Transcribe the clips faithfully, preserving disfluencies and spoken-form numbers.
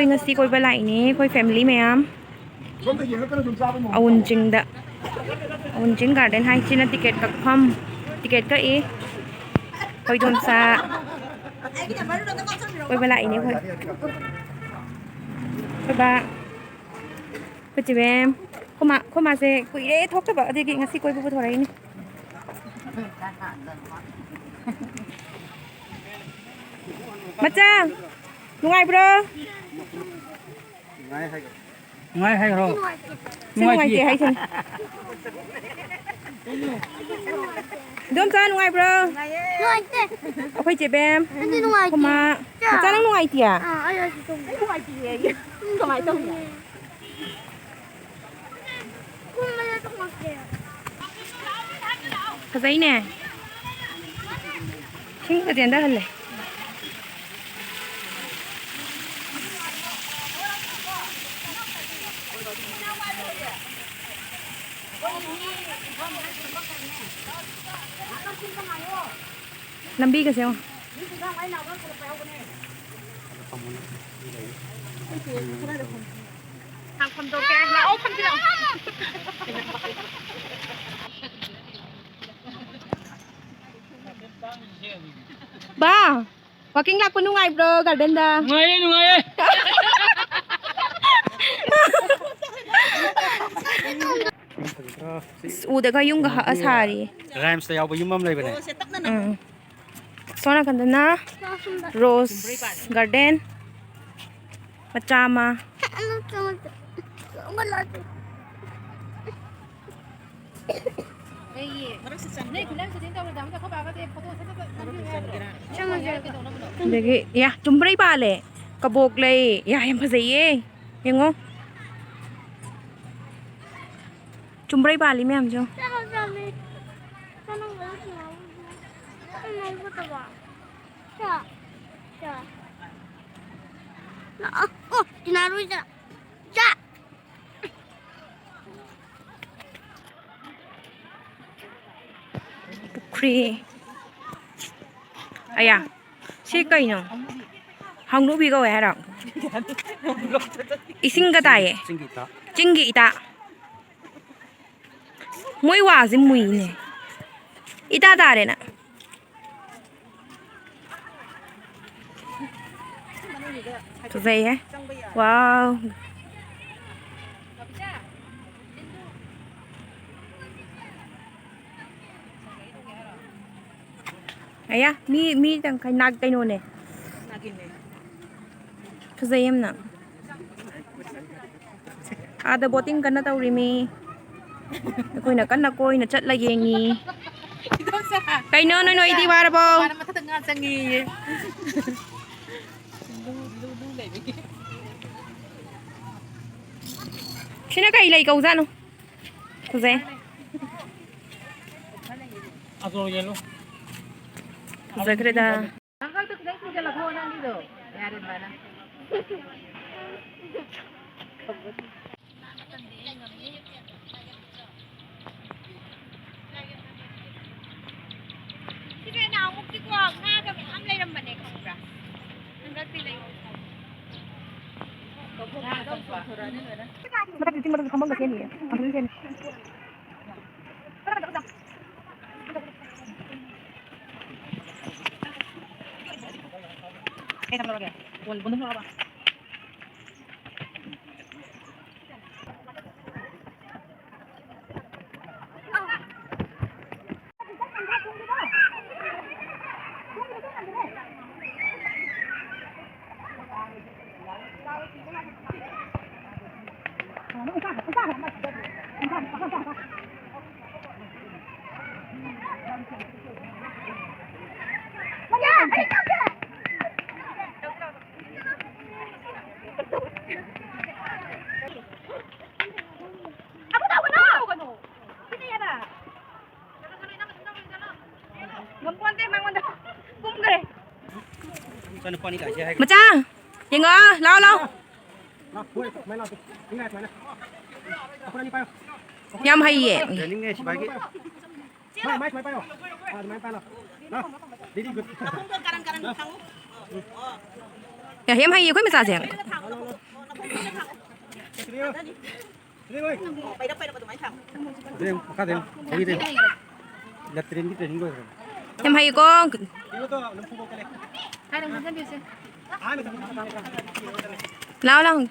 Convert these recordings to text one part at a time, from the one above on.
ꯑꯩꯈꯣꯏ ꯉꯁꯤ ꯀꯣꯏꯕ ꯂꯥꯛꯏꯅꯦ, ꯑꯩꯈꯣꯏ ꯐꯦꯃꯤꯂꯤ ꯃꯌꯥꯝ꯫ ꯑꯋꯨꯟ ꯆꯤꯡꯗ, ꯑꯋꯨꯟ ꯆꯤꯡ ꯒꯥꯔꯗꯦꯟ ꯍꯥꯏꯁꯤꯅ ꯇꯤꯀꯦꯠ ꯀꯛꯐꯝ, ꯇꯤꯀꯦꯠ ꯀꯛꯏ꯫ ꯑꯩꯈꯣꯏ ꯏꯗꯣꯝꯆꯥ ꯀꯣꯏꯕ ꯂꯥꯛꯏꯅꯦ ꯑꯩꯈꯣꯏ꯫ ꯑꯩꯈꯣꯏ ꯕꯥ, ꯑꯩꯈꯣꯏ ꯆꯦ ꯃꯦꯝ, ꯑꯩꯈꯣꯏ ꯃꯥ, ꯑꯩꯈꯣꯏ ꯃꯥꯁꯦ ꯀꯨꯏꯔꯦ ꯊꯣꯛꯇꯕ, ꯑꯗꯨꯒꯤ ꯉꯁꯤ ꯀꯣꯏꯕ ꯄꯨꯊꯣꯔꯛꯏꯅꯦ꯫ ꯃꯆꯥ, ꯅꯨꯡꯉꯥꯏꯕ꯭ꯔꯣ? ꯅꯨꯡꯉꯥꯏ ꯍꯥꯏꯈ꯭ꯔꯣ꯫ ꯁꯤ ꯅꯨꯡꯉꯥꯏꯇꯦ ꯍꯥꯏꯁꯤꯅꯦ꯫ ꯏꯗꯣꯝꯆꯥ, ꯅꯨꯡꯉꯥꯏꯕ꯭ꯔꯣ? ꯅꯨꯡꯉꯥꯏꯇꯦ꯫ ꯑꯩꯈꯣꯏ ꯆꯦ ꯕꯦꯝ, ꯑꯩꯗꯤ ꯅꯨꯡꯉꯥꯏꯇꯦ꯫ ꯑꯩꯈꯣꯏ ꯃꯥ꯫ ꯆꯥ꯫ ꯃꯆꯥ, ꯅꯪ ꯅꯨꯡꯉꯥꯏꯇꯤꯌꯦ? ꯑꯥ, ꯑꯩ ꯍꯧꯖꯤꯛ ꯇꯨꯝꯃꯤ꯫ ꯑꯩ ꯅꯨꯡꯉꯥꯏꯇꯤꯌꯦ꯫ ꯀꯃꯥꯏꯅ ꯇꯧꯅꯤ? ꯐꯖꯩꯅꯦ꯫ ꯏꯁꯤꯡꯒ ꯆꯦꯟꯊꯍꯜꯂꯦ꯫ ꯂꯝꯕꯤꯒꯁꯦ ꯌꯦꯡꯉꯣ꯫ ꯂꯥꯛꯐꯝꯗꯣ ꯀꯌꯥ ꯂꯥꯛꯑꯣ, ꯐꯝꯁꯤ ꯂꯥꯛꯑꯣ꯫ ꯕꯥ, ꯋꯥꯀꯤꯡ ꯂꯥꯛꯄ ꯅꯨꯡꯉꯥꯏꯕ꯭ꯔꯣ ꯒꯥꯔꯗꯦꯟꯗ? ꯅꯨꯡꯉꯥꯏꯌꯦ, ꯅꯨꯡꯉꯥꯏꯌꯦ꯫ ꯑꯁ, ꯎꯗꯒ ꯌꯨꯝꯒ ꯍꯛꯑ ꯁꯥꯔꯤꯌꯦ꯫ ꯔꯥꯏꯝꯁꯇ ꯌꯥꯎꯕ ꯌꯨꯝ ꯑꯃ ꯂꯩꯕꯅꯦ꯫ ꯎꯝ꯫ ꯁꯣꯝ ꯅꯥꯀꯟꯗꯅ ꯔꯣꯁ ꯒꯥꯔꯗꯦꯟ ꯃꯆꯥ ꯑꯃ꯫ ꯑꯗꯒꯤ, ꯌꯥ, ꯆꯨꯝꯕ꯭ꯔꯩ ꯄꯥꯜꯂꯦ, ꯀꯕꯣꯛ ꯂꯩ, ꯌꯥ, ꯌꯥꯝ ꯐꯖꯩꯌꯦ꯫ ꯌꯦꯡꯉꯣ꯫ ꯆꯨꯝꯕ꯭ꯔꯩ ꯄꯥꯜꯂꯤ ꯃꯌꯥꯝꯁꯦ ꯌꯦꯡꯉꯣ꯫ ꯂꯥꯛꯑꯣ꯫ ꯑꯣ, ꯇꯤꯅꯥꯔꯨꯏꯗ꯫ ꯆꯥ꯫ ꯄꯨꯈ꯭ꯔꯤ꯫ ꯑꯌꯥ꯫ ꯁꯤ ꯀꯩꯅꯣ? ꯍꯥꯎꯅꯨꯕꯤ ꯀꯧꯋꯦ ꯍꯥꯏꯔꯣ? ꯏꯁꯤꯡꯒ ꯇꯥꯏꯌꯦ꯫ ꯆꯤꯡꯒꯤ ꯏꯇꯥ꯫ ꯆꯤꯡꯒꯤ ꯏꯇꯥ꯫ ꯃꯣꯏ ꯋꯥꯁꯦ ꯃꯨꯏꯅꯦ꯫ ꯏꯇꯥ ꯇꯥꯔꯦꯅ꯫ ꯐꯖꯩꯍꯦ꯫ ꯋꯥꯎ꯫ ꯑꯌꯥ, ꯃꯤ, ꯃꯤ ꯇꯪꯈꯥꯏ ꯅꯥꯛ ꯀꯩꯅꯣꯅꯦ꯫ ꯐꯖꯩ ꯌꯥꯝꯅ꯫ ꯑꯥꯗ boating ꯀꯟꯅ ꯇꯧꯔꯤꯃꯤ꯫ ꯑꯩꯈꯣꯏꯅ ꯀꯟꯅ ꯀꯣꯏꯅ ꯆꯠꯂ ꯌꯦꯡꯉꯤ꯫ ꯀꯩꯅꯣ ꯅꯣꯏ, ꯅꯣꯏꯗꯤ ꯋꯥꯔꯕꯣ? ꯃꯊꯛꯇ ꯉꯥ ꯆꯪꯉꯤꯌꯦ꯫ ꯁꯤꯅ ꯀꯩ ꯂꯩ ꯀꯧꯖꯥꯠꯅꯣ? ꯐꯖꯩ꯫ ꯐꯖꯈ꯭ꯔꯦꯗ꯫ ꯅꯪꯒꯛꯇ ꯈꯤꯇꯪ ꯆꯤꯡꯁꯤꯜꯂꯛꯈꯣ, ꯅꯪꯒꯤꯗꯣ꯫ ꯌꯥꯔꯦ ꯑꯗꯨꯃꯥꯏꯅ꯫ ꯁꯤꯁꯦ ꯅꯍꯥꯟꯃꯨꯛꯇꯤꯀꯣ ꯉꯥꯒ ꯃꯌꯥꯝ ꯂꯩꯔꯝꯕꯅꯦ, ꯈꯪꯕ꯭ꯔꯥ? ꯍꯟꯗꯛꯇꯤ ꯂꯩ꯫ ꯃꯊꯛꯇ ꯆꯤꯡ ꯃꯊꯛꯇ ꯐꯝꯐꯝꯒ ꯁꯦꯝꯃꯤꯌꯦ꯫ ꯐꯝꯐꯝ ꯁꯦꯝꯃꯤ꯫ ꯀꯩ ꯊꯝꯂꯧꯔꯒꯦ? ꯀꯣꯟ ꯕꯨꯟꯗꯨꯝ ꯂꯧꯔꯕ? ꯏꯆꯥꯅꯨꯄꯥꯅꯤ ꯂꯥꯛꯏꯁꯦ ꯍꯥꯏꯈ꯭ꯔꯦ꯫ ꯃꯆꯥ, ꯌꯦꯡꯉꯣ, ꯂꯥꯎ, ꯂꯥꯎ꯫ ꯂꯥꯎ, ꯃꯣꯏ ꯁꯨꯃꯥꯏꯅ ꯂꯥꯎ꯫ ꯏꯃꯥ ꯁꯨꯃꯥꯏꯅ꯫ ꯑꯩꯈꯣꯏ ꯑꯅꯤ ꯄꯥꯏꯌꯣ꯫ ꯌꯥꯝ ꯍꯩꯌꯦ꯫ Training ꯅꯦ ꯁꯤꯐꯥꯏꯒꯤ꯫ ꯃꯥꯏ, ꯃꯥꯏ ꯁꯨꯃꯥꯏꯅ ꯄꯥꯏꯌꯣ꯫ ꯑꯥ, ꯑꯗꯨꯃꯥꯏꯅ ꯄꯥꯏꯌꯣ꯫ ꯂꯥꯎ꯫ Very good. ꯅꯈꯣꯡꯗꯣ ꯀꯥꯔꯟ ꯀꯥꯔꯟ ꯊꯥꯡꯉꯨ꯫ ꯌꯥꯝ ꯍꯩꯌꯦ ꯑꯩꯈꯣꯏ ꯃꯆꯥꯁꯦ꯫ ꯌꯦꯡꯉꯨ, ꯃꯈꯥꯗ ꯌꯦꯡꯉꯨ, ꯊꯧꯔꯤꯗ ꯌꯦꯡꯉꯨ꯫ ꯂꯦꯇ꯭ꯔꯤꯟꯒꯤ ꯇ꯭ꯔꯦꯅꯤꯡ ꯂꯣꯏꯈ꯭ꯔꯕꯅꯤ꯫ ꯌꯥꯝ ꯍꯩꯀꯣ꯫ ꯂꯥꯛꯑꯣ, ꯂꯥꯛꯑꯣ꯫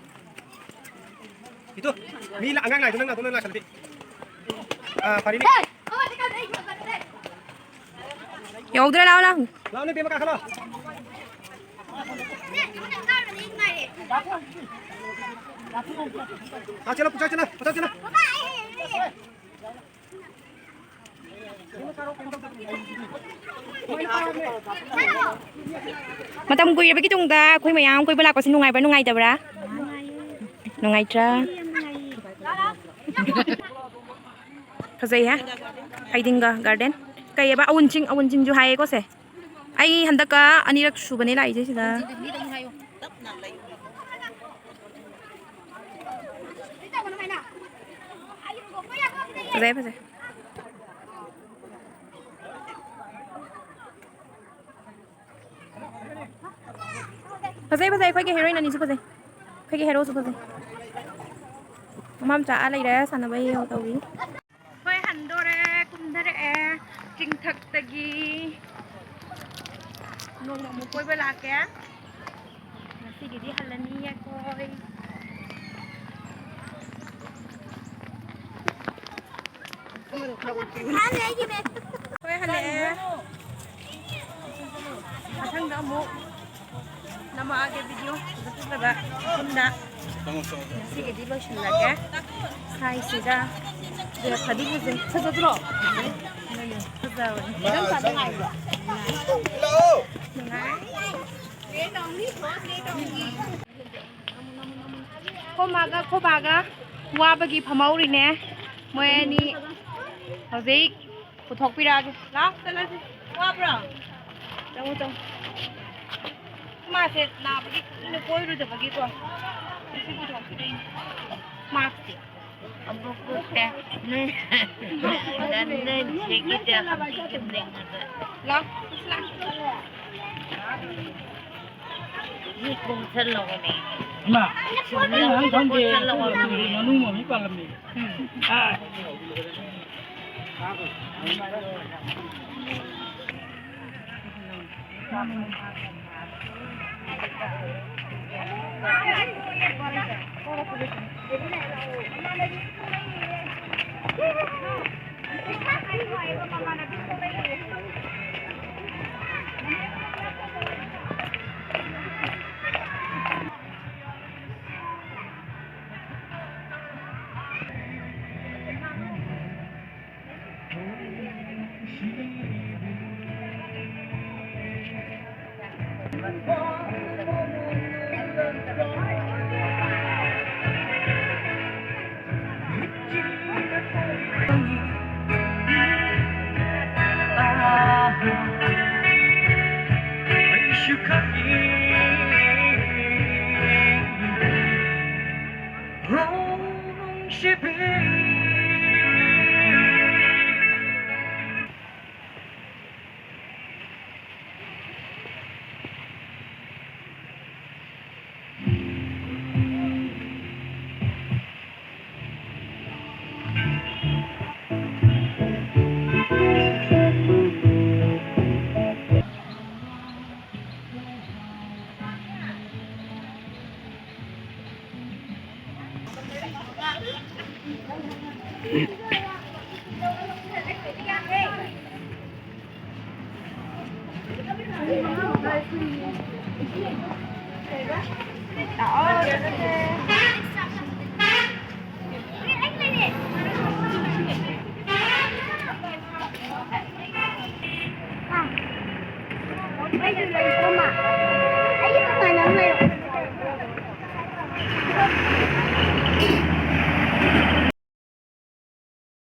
ꯏꯇꯨ, ꯃꯤ ꯂꯥ-, ꯑꯉꯥꯡ ꯂꯥꯛꯏꯗꯣ ꯅꯪ ꯅꯥꯇꯣꯟꯗ ꯂꯥꯛꯁꯜꯂꯗꯤ꯫ ꯑꯥ, ꯐꯔꯦꯅꯦ꯫ ꯌꯧꯗ꯭ꯔꯦ, ꯂꯥꯛꯑꯣ, ꯂꯥꯛꯑꯣ꯫ ꯂꯥꯛꯑꯣꯅꯦ, ꯕꯦꯝꯃ, ꯀꯥꯈꯠꯂꯣ꯫ ꯆꯥꯛ ꯆꯠꯂꯣ, ꯄꯨꯆꯥ ꯆꯠꯂꯣ, ꯄꯨꯆꯥ ꯆꯠꯂꯣ꯫ ꯃꯇꯝ ꯀꯨꯏꯔꯕꯒꯤ ꯇꯨꯡꯗ ꯑꯩꯈꯣꯏ ꯃꯌꯥꯝ ꯀꯣꯏꯕ ꯂꯥꯛꯄꯁꯤ ꯅꯨꯡꯉꯥꯏꯕ꯭ꯔꯥ, ꯅꯨꯡꯉꯥꯏꯇꯕ꯭ꯔꯥ? ꯅꯨꯡꯉꯥꯏꯇ꯭ꯔꯥ? ꯐꯖꯩꯍꯦ꯫ ꯍꯩꯗꯤꯡꯒ ꯒꯥꯔꯗꯦꯟ꯫ ꯀꯩꯑꯕ? ꯑꯋꯨꯟꯆꯤꯡ, ꯑꯋꯨꯟꯆꯤꯡꯁꯨ ꯍꯥꯏꯌꯦꯀꯣ ꯁꯦ꯫ ꯑꯩ ꯍꯟꯗꯛꯀ ꯑꯅꯤꯔꯛ ꯁꯨꯕꯅꯦ ꯂꯥꯛꯏꯁꯦ ꯁꯤꯗ꯫ ꯐꯖꯩ, ꯐꯖꯩ꯫ ꯐꯖꯩ, ꯐꯖꯩ꯫ ꯑꯩꯈꯣꯏꯒꯤ ꯍꯦꯔꯣꯏꯟ ꯑꯅꯤꯁꯨ ꯐꯖꯩ꯫ ꯑꯩꯈꯣꯏꯒꯤ ꯍꯦꯔꯣꯁꯨ ꯐꯖꯩ꯫ ꯃꯃꯥ ꯃꯆꯥ ꯑꯥ ꯂꯩꯔꯦ, ꯁꯥꯟꯅꯕꯩ ꯇꯧꯔꯤ꯫ ꯍꯣꯏ, ꯍꯟꯗꯣꯔꯦ, ꯀꯨꯝꯊꯔꯛꯑꯦ ꯆꯤꯡꯊꯛꯇꯒꯤ꯫ ꯅꯣꯡꯃ ꯑꯃꯨꯛ ꯀꯣꯏꯕ ꯂꯥꯛꯀꯦ꯫ ꯉꯁꯤꯒꯤꯗꯤ ꯍꯜꯂꯅꯤ ꯑꯩꯈꯣꯏ꯫ ꯍꯣꯏ, ꯍꯜꯂꯛꯑꯦ꯫ ꯃꯊꯪꯗ ꯑꯃꯨꯛ ꯅꯝꯃꯛꯑꯒꯦ video ꯐꯖ ꯐꯖꯕ ꯃꯐꯝꯗ꯫ ꯉꯁꯤꯒꯤꯗꯤ ꯂꯣꯏꯁꯤꯜꯂꯒꯦ꯫ ꯁꯥꯏꯁꯤꯒ꯫ ꯐꯗꯤ ꯐꯖꯩ꯫ ꯐꯖꯗ꯭ꯔꯣ? ꯐꯖꯕꯅꯤ꯫ ꯅꯨꯡꯉꯥꯏ꯫ ꯑꯩꯈꯣꯏ ꯃꯥꯒ ꯑꯩꯈꯣꯏ ꯕꯥꯒ ꯋꯥꯕꯒꯤ ꯐꯝꯍꯧꯔꯤꯅꯦ꯫ ꯃꯣꯏ ꯑꯅꯤ ꯍꯧꯖꯤꯛ ꯄꯨꯊꯣꯛꯄꯤꯔꯛꯑꯒꯦ꯫ ꯂꯥꯎ, ꯆꯠꯂꯁꯤ꯫ ꯋꯥꯕ꯭ꯔꯣ? ꯆꯪꯉꯣ, ꯆꯪꯉꯣ꯫ ꯃꯥꯁꯦ ꯅꯥꯕꯒꯤ ꯀꯨꯏꯅ ꯀꯣꯏꯔꯨꯗꯕꯒꯤꯀꯣ꯫ ꯉꯁꯤ ꯄꯨꯊꯣꯛꯄꯤꯔꯛꯏꯅꯦ꯫ ꯃꯥꯛꯁꯇꯤ꯫ ꯑꯕꯣꯛꯇ ꯅꯣꯏ, ꯅꯣꯏ ꯁꯤꯒꯤꯗ ꯍꯧꯖꯤꯛ ꯂꯦꯡꯉꯒ꯫ ꯂꯥꯎ, ꯂꯥꯎ꯫ ꯃꯤ ꯄꯣꯠ ꯆꯠꯂꯧꯕꯅꯦ꯫ ꯏꯃꯥ, ꯁꯤꯕꯨ ꯑꯩ ꯉꯍꯥꯟ ꯄꯣꯠ ꯈꯪꯗꯦ꯫ ꯆꯠꯂꯧꯕꯅꯦ꯫ ꯉꯥꯅꯨ ꯃꯃꯤ ꯄꯥꯜꯂꯝꯃꯤ꯫ ꯎꯝ꯫ ꯑꯥ꯫